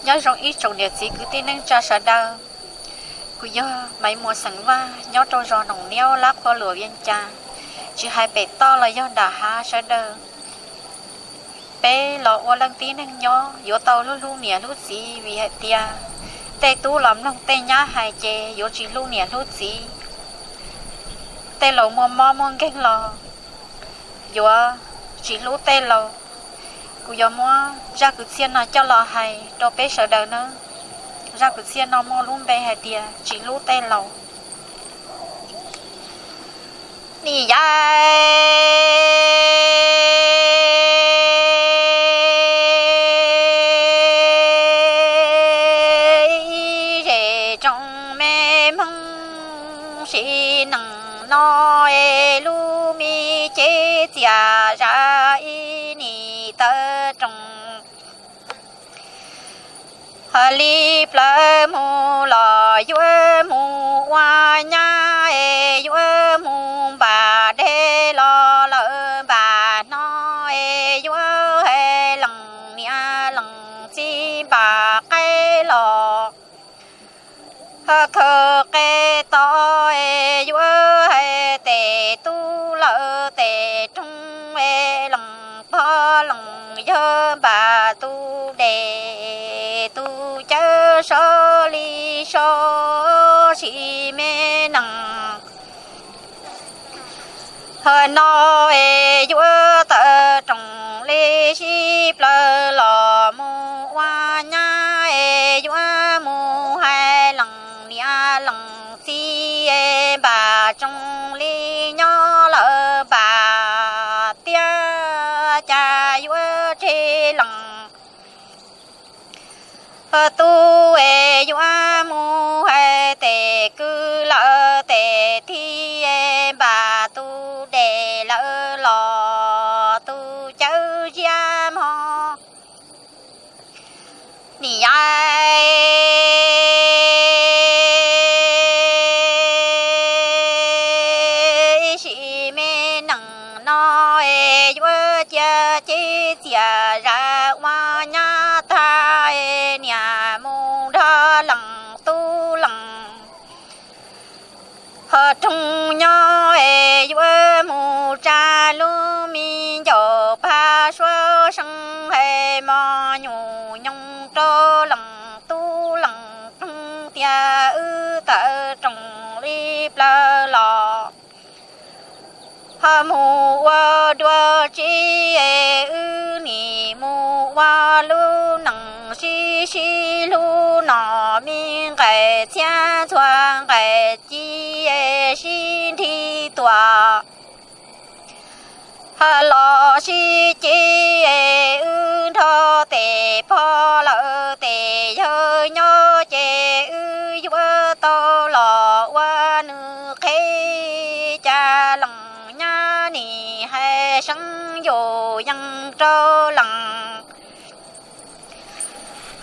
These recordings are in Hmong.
Nyob zoo ib tsoom niam txiv kwv tij neej tsa sawv daws. Kuv yog Maiv Muas xeem Vaj nyob rau zos Noom Niab, lab Qhua Luas, Vias Cas. Tsis hais pem toj los yog nram hav sawv daws, peb los ua leej tib neeg nyob yuav tau hlub hlub niam hlub txiv, vim hais tias tej tub los mloog tej nyab hais ces yuav tsis hlub niam hlub txiv. Tej laus muaj mob muaj nkeeg los yuav tsis hlub tej laus. Kuv yuav muab zaj kwv txhiaj no coj los hais rau peb sawv daws nawb. Zaj kwv txhiaj no muaj lub npe hais tias tsis hlub tej laus. Nim yaim zej tsoom me hmoob sim neej no es lub me cev txias zam ib nim taw roos. Hos li plaws mus los yuav mus ua nyab es yuav mus npam dej los lawm npam no es yuav hais lees niam lees txiv npam qaib los. Hos khaws qe to es yuav hais tes tub lawm tes roog es lees pog lees yawg npam tus des tus cawv so li so sim me nees. Hos no es yuav tawm roos li sib plaws los mus ua nyab es yuav mus hais lees niam lees txiv es npam tsoos li nyob lawm npam tiag cas yuav tseg lees. Tub es yuav mus hais tes kwv lawm tes thib es npam tus des lawm los tus cawv ziab mog. Nim yaim sim me nees no es yuav cia cev txias zam ua nyab tag es niam mus nrog lees tub lees. Hos roog nyob es yuav mus tsa lub me ncaus phaj suab seeb hais mos nyuj nyoos rau lees tub lees roog tias wb tawm roos li plaws los ho mus ua dua tsi es wb nim mus ua lub nees sib sib hlub no me nqaim txhiab txhua nqaim ci es sib nrig tuam. Ho los sib ci es wb nrog tes pog lawm tes yawg nyob ces wb yuav tau los ua nws qheb cas lees nyab nim hais seeb yus yees rau lees.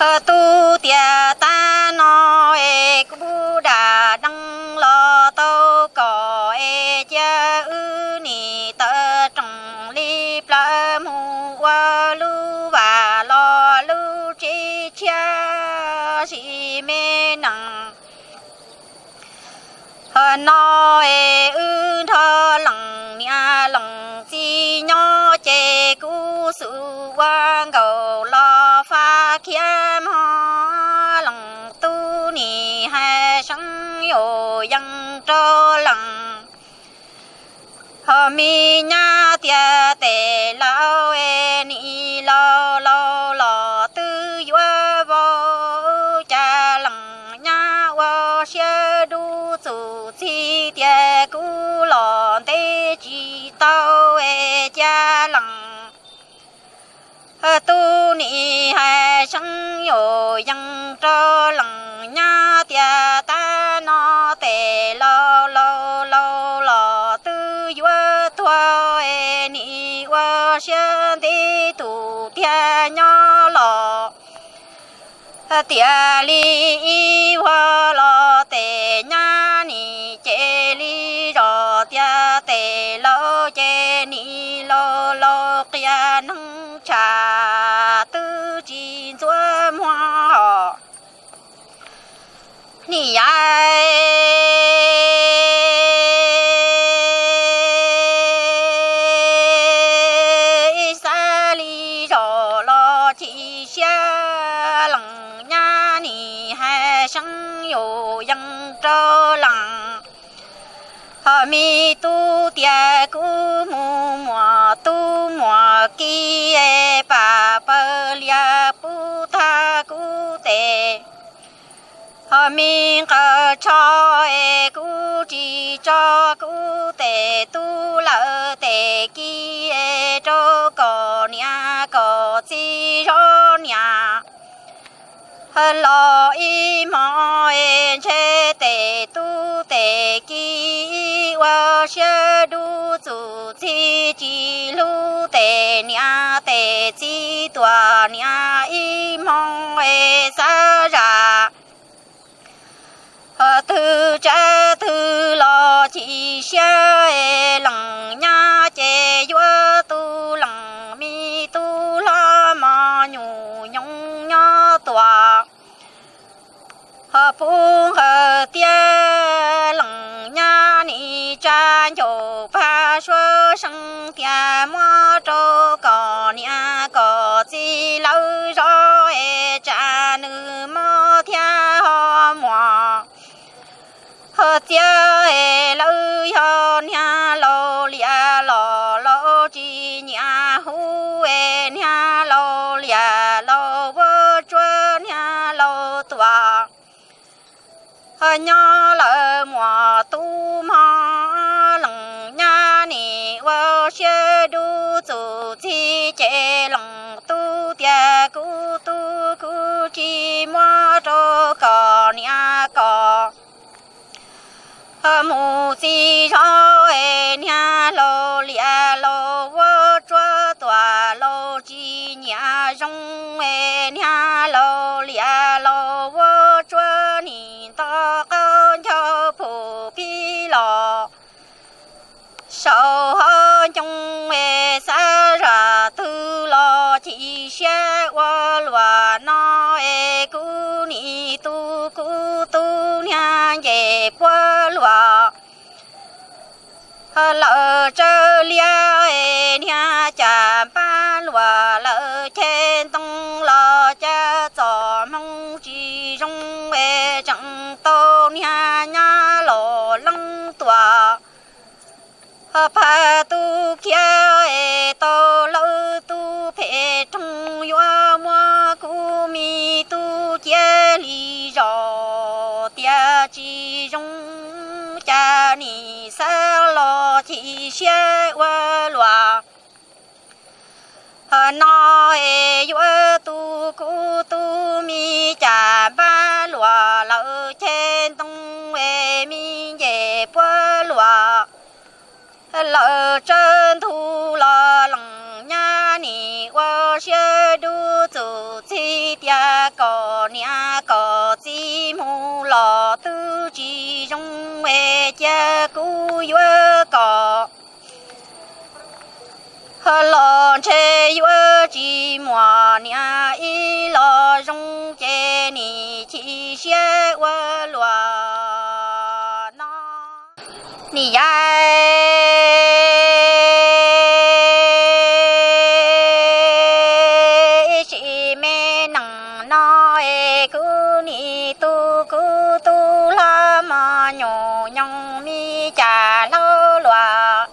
Ho tub tias tab no es kuv dam dees los tau kom es cia wb nim tawm roos li plaws mus ua lub vas los lub tsev tshiab sim me nees. Ho no es wb nrog lees niam lees txiv nyob ces kuv xub ua nkaus los faj khiav mog lees tub nim hais seeb yus yees rau lees. Ho me nyab tias tes laus es nim laus laus los twb yuav vau cas lees nyab ua siab dub txuj txig tias kuv los ntev tsis tau es cas lees tub nim hais seeb yus yees rau lees nyab tias tab no tes laus laus laus los twb yuav tuag es nim ua siab ntev tus thiaj nyob los. Tias li ib vuag los tes nyab nim ces li zos tias tes laus ces nim laus laus qia neeg tsham twb tsis ntxuav muag ho Nim yaib xab li zos los chim siab, leej nyab nim hais seeb yus yees rau leej. Ho me tub tias kuv mus muam tub muam kiv, pam pawg lias pub tag kuv tes. Ho me nqaws tsho es kuv tsis tso kuv tes, tub lawm tes kiv rau kom niam kom txiv zov niam. Ho los ib hmo es ntshe tes tub tes kiv ua siab dub txuj txij tsis hlub tes niam tes txiv tuam niam ib hmo es xav zam. Ho twg tsav twg los chim siab, leej nyab ces yuav tu leej me tub hlob mos nyuj nyoos nyob tuam. Ho pub nqawd tiab leej nyab nim tsa ncaug pab suav seeb tias muab rau kom niam kom txiv lawv zov es tsam nws mob thiab ho muaj. Ho txiav es lawv yog niag laus liam los laus tsis nyiam hu es niag laus liam laus vuab tsuab niag laus tuam. Ho nyob lawm muaj tub hmo leej nyab nim ua siab dub txuj txij ces leej tub tias kuv tub kuv tsis muab rau kom niam kom. Ho mus txiv zov es niag laus liam laus vuab tsuab tuam laus tsis nyiam zoo es niag laus liam laus vuab tsuab nim nto qaub ncaug phum pib los saum hauv ncoo es xav zam twg los chim siab ua luam no es kuv nim tu kuv tub niag ncej puab luam. Ho lawm tsawg liab es niag cas npab luam lawm ceg ntoo los cas txom hmoo tsis zoo es tseem tau niag nyab los leej tuam. Ho phaj tub kiab es tau lawv tub phem roog yuav muab kuv me tub ciab li zos tias tsis zoo cas nim xav los chim siab ua luam. Ho no es yuav tu kuv tub me cas npab luam lawm ceg ntoo es me ncej puab luam. Lawm tsawg ntug los leej nyab nim ua siab dub txuj txig tias kom niam kom txiv mus los twb tsis zoo es cia kuv yuav kom. Ho los ntshe yuav tsis muaj niam ib los zoo ces nim chim siab ua luam no. Nim yaib ib sim me neej no es kuv nim tu kuv tub hlob mos nyuj nyoos me cas hlau luam.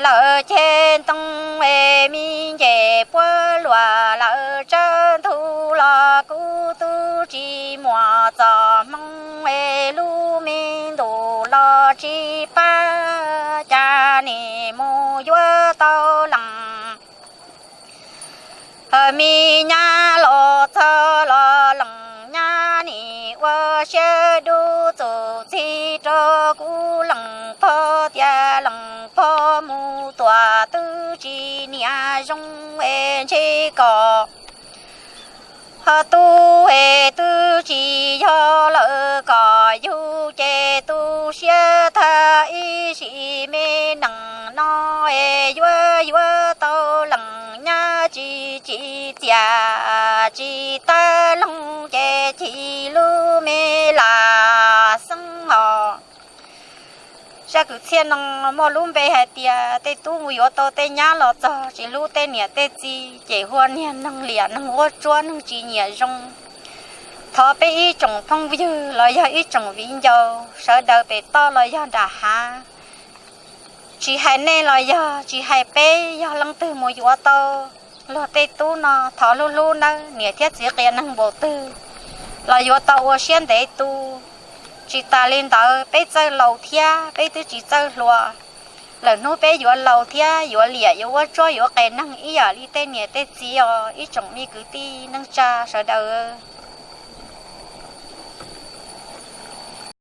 Lawm ceg ntoo es me ncej puab luam lawm tsawg ntug los kuv tub tsis muaj txoj hmoo es lub me ntuj los tsis pab cas nim mus yuav tau leej. Ho me nyab los txog los leej nyab nim ua siab dub txuj txig rau kuv leej pog tias leej pog mus tuam twb tsis niam zoo es ntshe kom ho tub es twb tsis yog lawm kom yug ces tu siab tag ib sim me neej no es yuav yuav tau leej nyab tsis tsim txiaj tsis tab loog ces chim lub me la Kwv txhiaj no muaj lub npe hais tias tej tub mus yuav tau tej nyab los txog tsis hlub tej niam tej txiv ces hu ua niag neeg liam neeg vuab tsuab neeg tsis nyiam zoo. Thov peb ib tsoom phooj ywg los yog ib tsoom viv ncaus sawv daws pem toj los yog nram hav, tsis hais nej los yog tsis hais peb, yog leej twg mus yuav tau luag tej tub no thov hlub hlub nawb, niam thiab txiv qias neeg npaum twg los yuav tau ua siab ntev tu. Tsis tas li ntawd peb txawj laus thiab peb twb tsis txawj hluas, lwm hnub peb yuav laus thiab yuav liam yuav vuab tsuab yuav qias neeg ib yam li tej niam tej txiv os ib tsoom me kwv tij neej tsa sawv daws.